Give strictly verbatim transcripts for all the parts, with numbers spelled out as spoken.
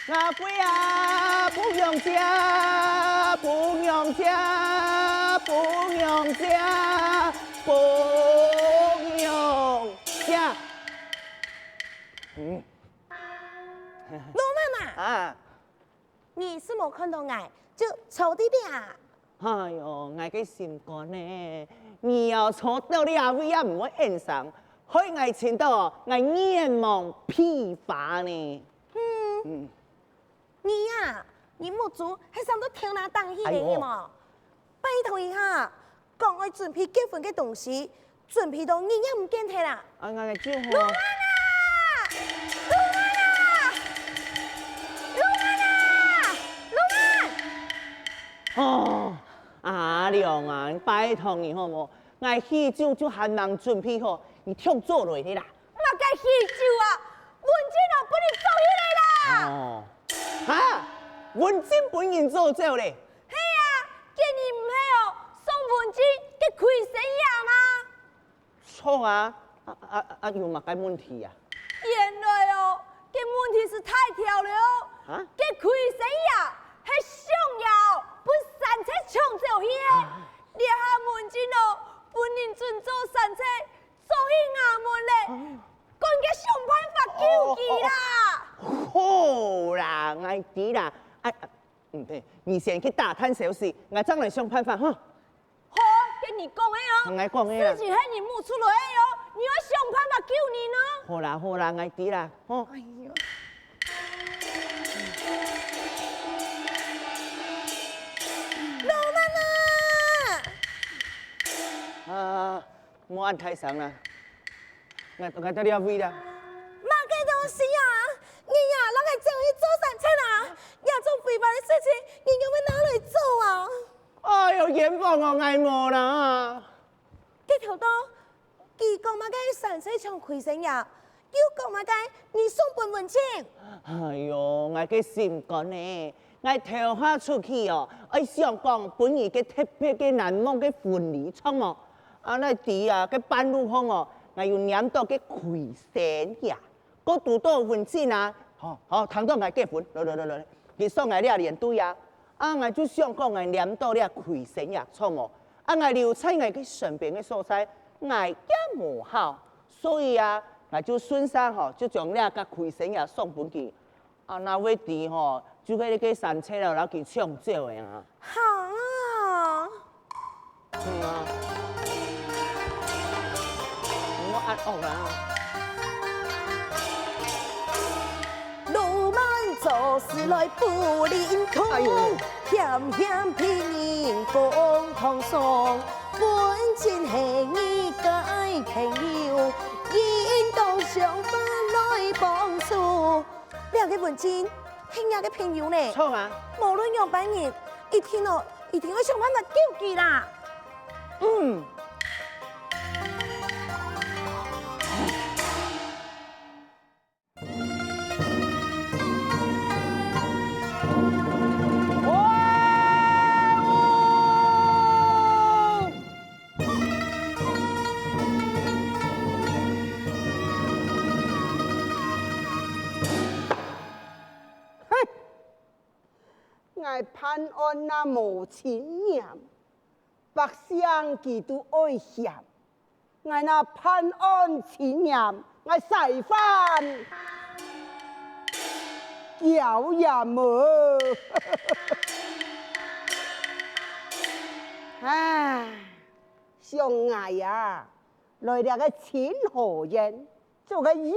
阿貴啊，分娘借，分娘借，分娘借，分娘借。嗯。羅曼啊，啊，你係無看到𠊎，就坐在這啊？哎喲，𠊎个心肝呢，你啊坐到這位也毋會應聲，害𠊎尋到𠊎眼望鼻花呢。嗯。嗯。 你啊，你目珠係生到頭那頂去了，哎喲，係無？拜託一下，講愛準備結婚个東西，準備到你也毋見忒啦。啊，𠊎就好。羅曼啊！羅曼啊！羅曼啊！羅曼！哦，阿良啊，拜託你好無？𠊎喜酒就還吂準備好，你搶做來个啦。 麼个喜酒啊？文靜哦，分你捉起來啦！哦，哈？文靜分人捉走咧？係啊，該日毋係哦，送文靜个虧心藥嗎？著啊，啊啊啊，有麼个問題啊？原來哦，該問題係大條了哦。啊？該虧心藥係想要分山賊搶走去个，啊，這下文靜哦，分人準做山賊， 捉去衙門咧，哦，趕緊想辦法救佢啦！哦，哦，哦，好啦，𠊎知啦。啊，啊，毋對，你先去打探消息，𠊎正來想辦法哈。好，該你講个哦。𠊎講个啦。事情係你舞出來个哦，你愛想辦法救人哦。好啦，好啦，𠊎知啦，吼。哎喲。羅曼啊！啊， 莫恁大聲啦，𠊎，𠊎在這位啦。麼个東西啊？你啊，摎𠊎走去做山賊啊？這種違法个事情，你仰會拿來做啊？哎喲，冤枉哦，𠊎無啦。該頭到，佢講麼个山賊搶虧心藥， 又講麼个？你送分文靜？哎喲，𠊎个心肝呢！𠊎頭下出去哦，愛想講分你个特別个難忘个婚禮，著無？啊，哪知啊，該半路項哦，𠊎又拈到个虧心藥，過堵到文靜啊！好，好，聽到𠊎結婚，來來來來，佢送𠊎這連隊啊！啊，𠊎就想講𠊎拈到這虧心藥，著無？啊，𠊎留在𠊎个身邊个所在，𠊎也無效。 所以啊，𠊎就順續吼，就將這个虧心藥送分佢。啊，哪會知吼，就係該个山賊仔摎佢搶走个啊。哈！嗯啊，莫恁惡啦。羅曼做事來不靈通，哎喲。險險被人公堂上，本真係你个朋友， 應當想法來幫助。這个文靜係若个朋友呢。著啊。無論仰般人，一定哦，一定愛想辦法救佢啦。嗯。 嘿！𠊎辦案哪無情面，百姓佢都愛嫌。 𠊎哪辦案情面，𠊎使飯繳也無。唉，想𠊎啊，來這个清河縣做个縣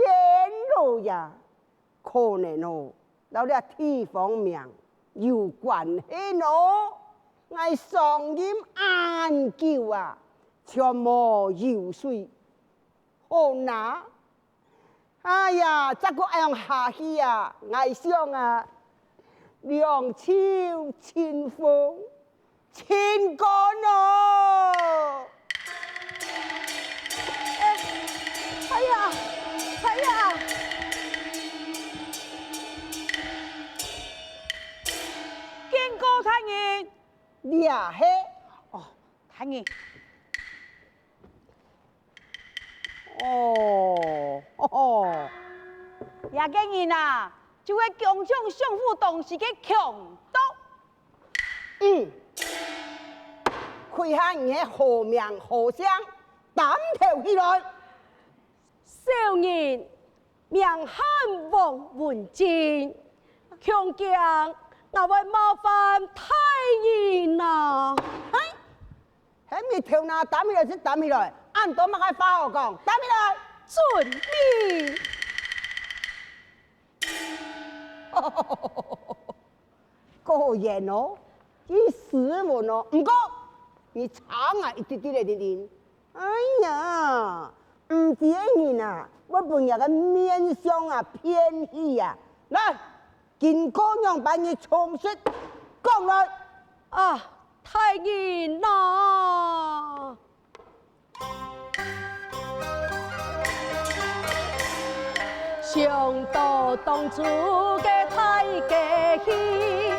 老爺， 可能哦，摎這地方名有關係哦。𠊎上任恁久啊，全無油水好拿。哎呀，再過恁樣下去啊，𠊎想啊，兩袖清風， 清官哦！哎，哎呀，哎呀！見過大人。這係，哦，大人。哦，吼吼。這个人啊，就係強搶相府當時个強盜。嗯，看下你个好名好姓，擔頭起來。小人名喊王文進，恐驚𠊎會冒犯大人啊。嘿， 喊你頭那擔起來就擔起來，恁多麼个話好講，擔起來！遵命。果然哦，佢斯文哦，毋過你差𠊎一滴滴仔定定。哎呀，毋知个人啊，會分若个面相啊騙去啊！來， 經過仰般，你充實講來。啊，大人啊！想到當初个大家喜，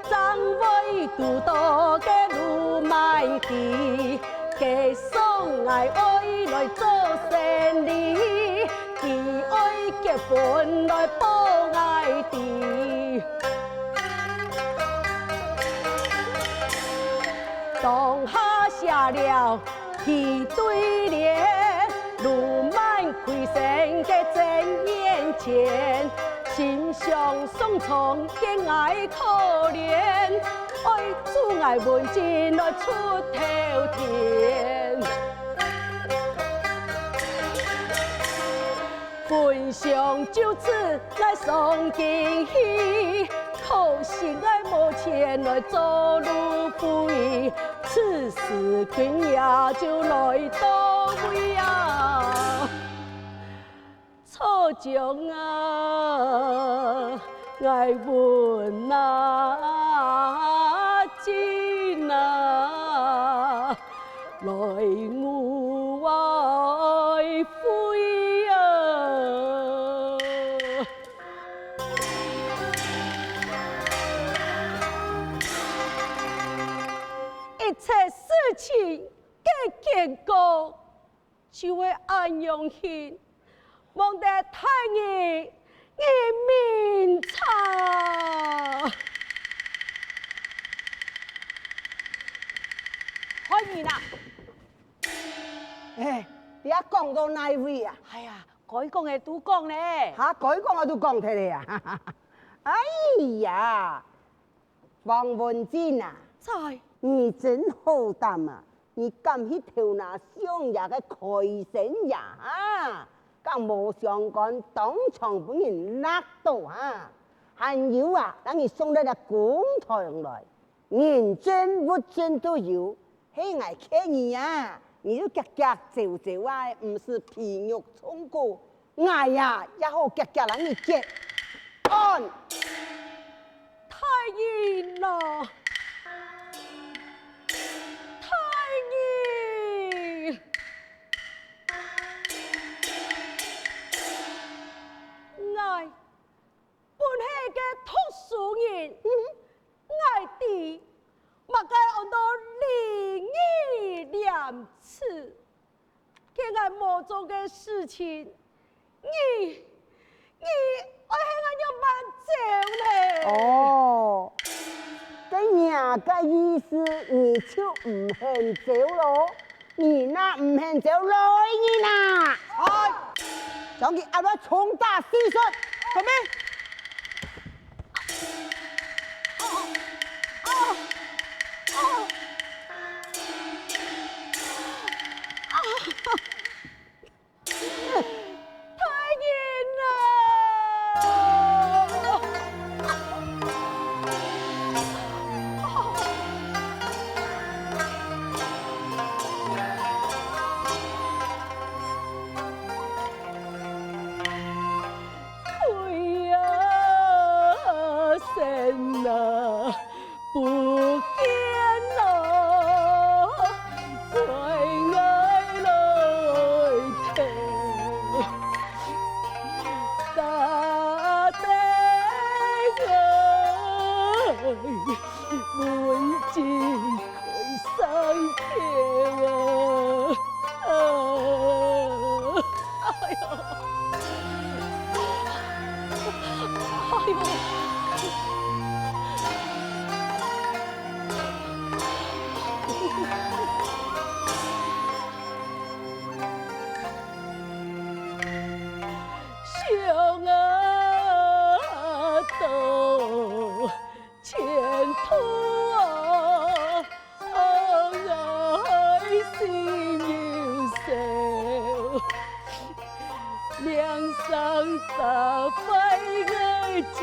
正會堵到个鱸鰻知。 該想𠊎愛來做生理，佢愛結婚來報𠊎知。當下寫了序對聯，鱸鰻虧心个真眼前，心想送終見𠊎可憐。 愛助𠊎文進來出頭天。本想就此來送驚喜，可惜𠊎無錢來做路費，此時君爺就來到位啊。 草將啊，𠊎文啊，進啊，來我會啊。一切事情个經過， 就會恁樣形，望得大人人明察。害人啊！哎，你也講到哪位啊？哎呀，該講个都講咧。哈，該講个都講忒咧啊！哎呀， 王文進啊，在。你真好膽啊！你敢去偷拿相爺个開心呀？哈，敢無相干，當場分人勒倒哈！還有啊，等你送到這公堂來，人證物證都有， 係𠊎騙你啊！你就遽遽走走啊，毋使皮肉蟲蛄。𠊎呀，也好遽遽摎你結案。大人啊！大人！𠊎 本係个讀書人，𠊎知麼个安到禮義廉恥。該𠊎無做个事情，你，你愛喊𠊎仰般走呢？哦，該若个意思，你就毋肯走囉？ 你若毋肯走，來人啊！哎，將佢押來重打四十。遵命。大人啊！想啊，到前途啊，爱心有寿，两相打败个酒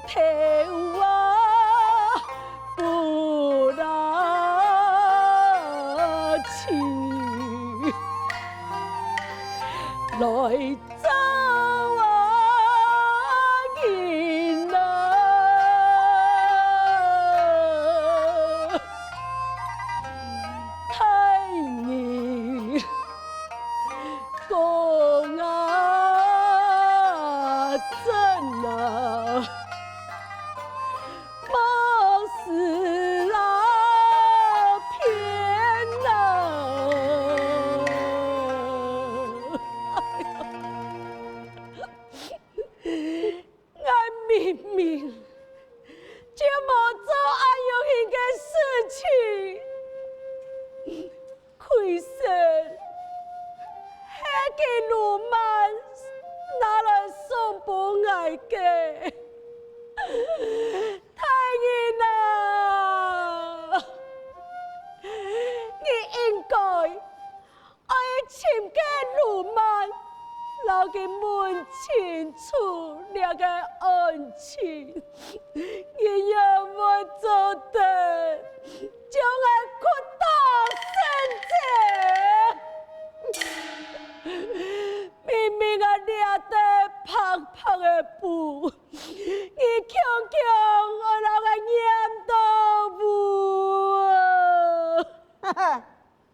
菜后头。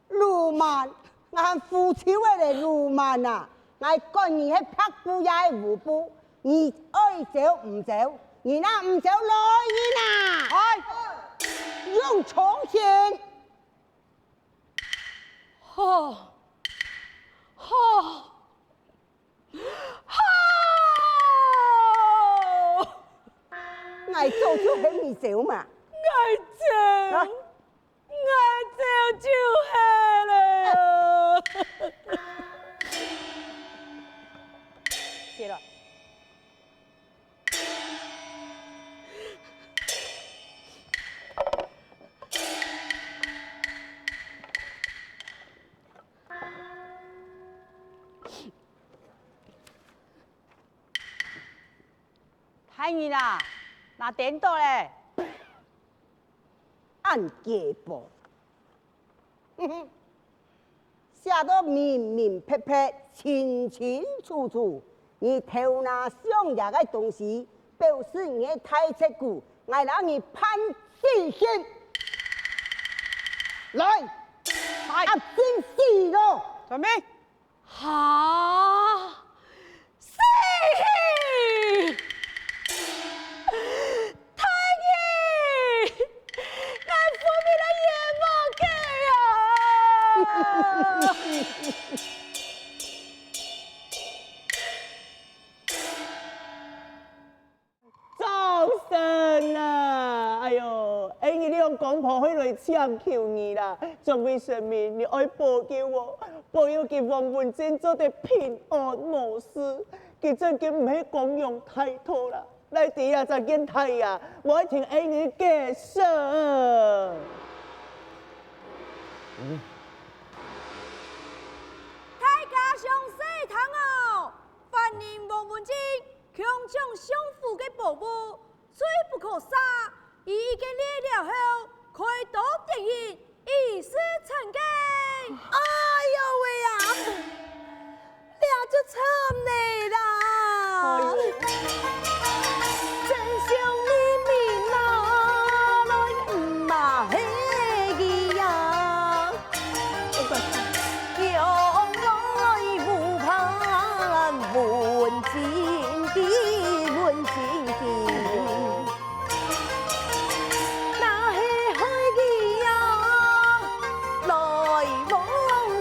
魯蠻，𠊎還腐朽个咧，魯蠻啊！𠊎管你係白布也係烏布，你愛走毋走，你若毋走，來人啊！哎，用重刑！好，好，好！𠊎走就喊你走嘛。𠊎走。𠊎走就係了。謝了。大人啊，拿顛倒咧！ 恁雞婆！寫到明明白白、清清楚楚，你頭那想這个東西，表示你个大賊牯，𠊎摎你判死刑！來，來。啊，真死咯！準備。 哈！死！大人！𠊎分明來張生啊，哎喲，哎，你兩公婆會來請求你啦，眾位神明，你愛保佑哦，保佑佢王文正做得平安無事，佢正經毋係光榮大肚啦。 來，弟啊，再見太啊，無愛聽恩人解釋。大家詳細聽哦！犯人王文正強搶相府个寶物，罪不可赦，佢一个月了後，開刀電刑， 以示懲戒。哎喲喂呀，這就慘了啦！真相明明啊，來毋嘛係佢呀，強來誤判文正經，文正經。 那係害佢呀，來往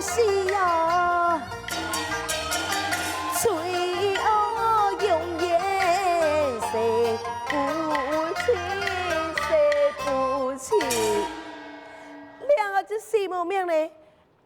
死呀，罪惡永遠洗不清，洗不清。這下就死無命咧，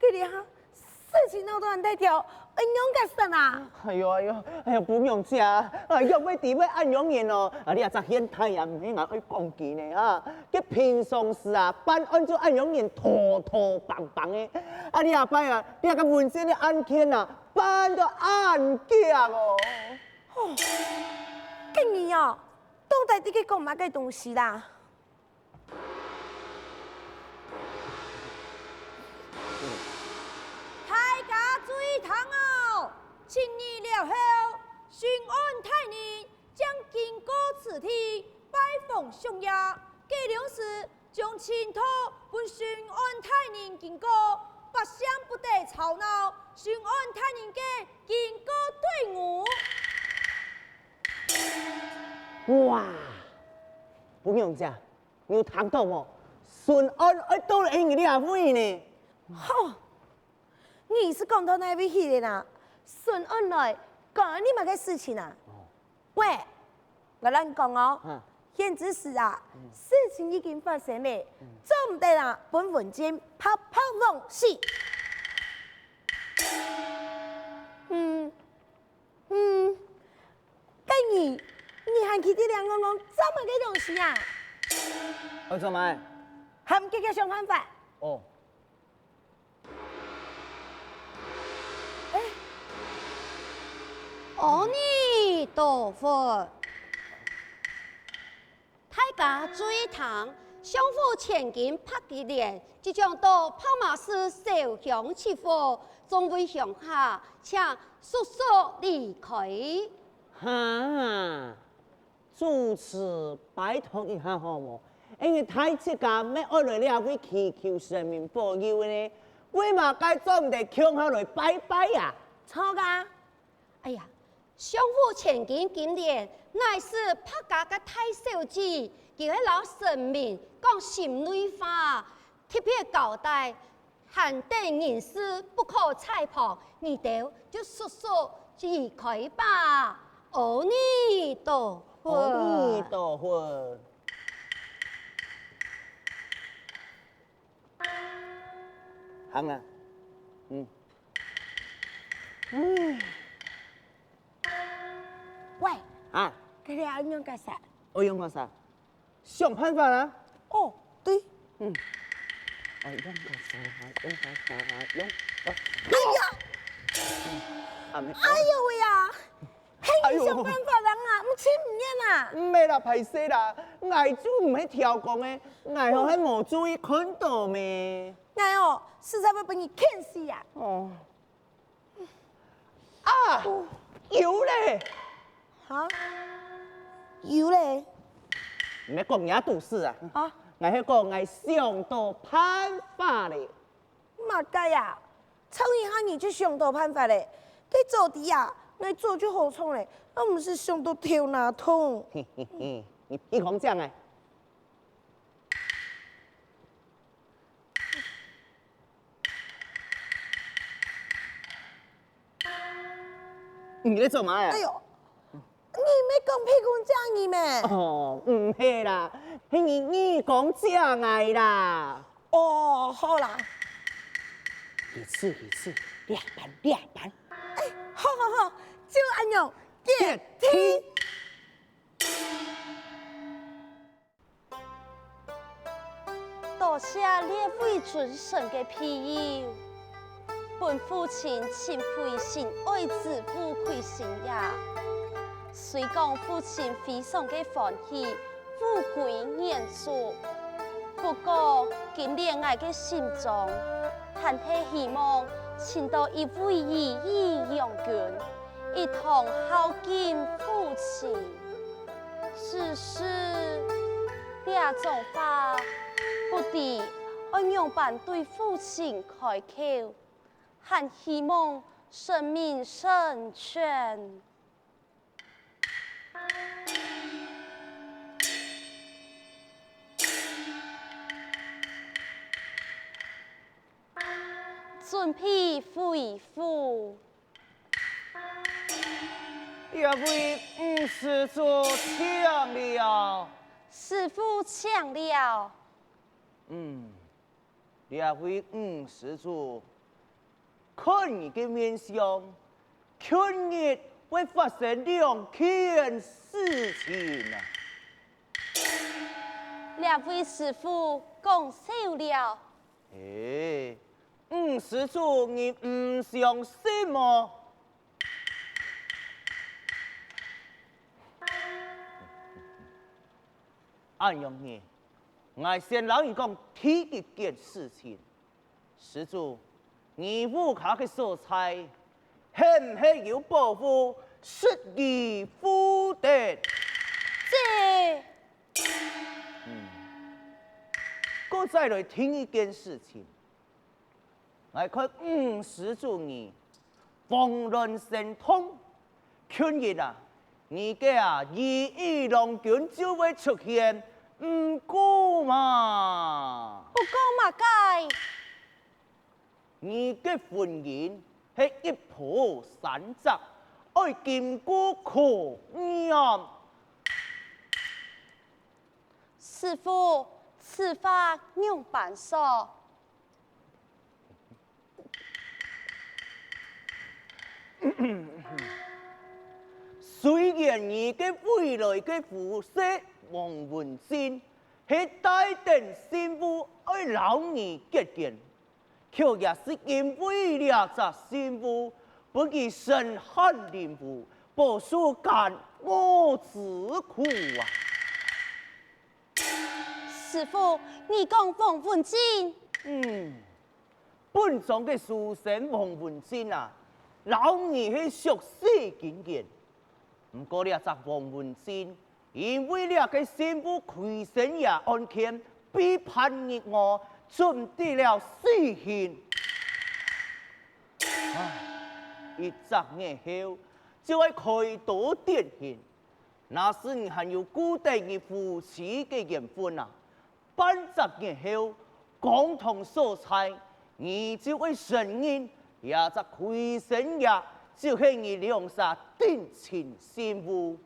佢這下 事情鬧到恁大條，愛仰結煞啊？哎喲哎喲，哎喲，姑娘姐啊，啊，仰會知會恁樣形哦？啊，你啊，隻現代啊，毋係𠊎愛講佢呢哈。佢平常時啊，辦案就恁樣形，拖拖挷挷个。啊，你啊，拜啊，你啊，該文正个案件啊，辦到恁遽哦。哦，該你哦，到底在該講麼个東西啦？ 大家注意聽哦！七日了後，巡按大人將經過此地拜訪相爺，該兩時將情況分巡按大人經過，百姓不得吵鬧，巡按大人个經過隊伍。哇！姑娘姐， 你有聽到無？巡按愛到了恩人這位呢。吼！你係講到哪位去了啦？巡按來，關你麼个事情啊？喂，𠊎亂講哦，現之時啊，事情已經發生了，做毋得啊，分文正白白枉死。嗯， 嗯，該你，你還企在這戇戇做麼个東西啊？愛做麼个？還毋遽遽想辦法！哦。阿彌陀佛。 大家注意聽，相府千金白吉蓮即將到白馬寺燒香祈福，眾位鄉下請速速離開。哈，住持拜託一下好無？恩人大自家乜愛來這位祈求神明保佑呢，為麼个做毋得共下來拜拜啊？著啊！ 哎呀，相府千金金蓮乃是白家个大小姐，佢會摎神明講心內話，特別交代，閒等人事不可在旁，你兜就速速離開吧。阿彌陀佛。阿彌陀佛。行啊，嗯。 喂，啊，該你愛仰結煞？愛仰結煞？想辦法啊！哦，對。嗯。愛仰結煞啊？仰結煞啊？仰……哎呀！啊，沒……哎喲喂呀！ 係你想辦法啦啊，毋情毋願啊！毋係啦，歹勢啦，𠊎就毋係刁工个，𠊎吼係無注意看到咩。𠊎哦，實在會分你譴死啊！哦。啊，有咧！哈？有咧？毋係講你肚屎啊！啊？𠊎係講𠊎想到辦法咧。 麼个啊？差一下你就想到辦法咧？該早知啊，𠊎早就好創咧，又毋使想到頭那痛。你屁講正欸！你在做麼个啊？哎喲，你毋係講屁股正你咩？哦，毋係啦，係你耳公正𠊎啦。哦，好啦。一次一次，兩班兩班。哎，好好好，就恁樣，決定。 多謝列位尊神个庇佑，本父親盡會心愛子父開神爺。雖講父親非常个歡喜，物歸原主，不過今年𠊎个心中，還係希望尋到一位如意郎君，一同孝敬父親。 只是這種話，不知愛仰般對父親開口，還希望神明成全。準備回府。 這位吳施主請了。師父請了。嗯，這位吳施主，看你个面相，近日會發生兩件事情啊。這位師父講笑了。欸，吳施主，你毋相信無？ 恁樣呢，𠊎先摎你講第一件事情。施主，你屋下个所在，係毋係有保護十二福德？這……嗯，過再來第二件事情。 𠊎看吳施主你，黃鸞身痛，近日啊，你个啊如意郎君就會出現，毋過嘛，毋過麼个？你个婚姻係一波三折，愛經過考驗。師父，此話仰般說？ 雖然你个未來个夫婿王文進係帶等信物愛摎你結緣，卻也係因為這隻信物分佢身陷囹圄，飽受奸惡之苦啊！師父，你講王文進？嗯。 本莊个書生王文進啊，摎你係熟識經年。毋過這隻王文進，因為這个信物虧心爺案件被判入獄，準得了死刑。唉，一隻月後，就愛開刀典刑。 那時你還有顧得你夫妻个緣分啊，半隻月後，公堂所在，你就會承認，這隻虧心爺就係你兩儕定情信物。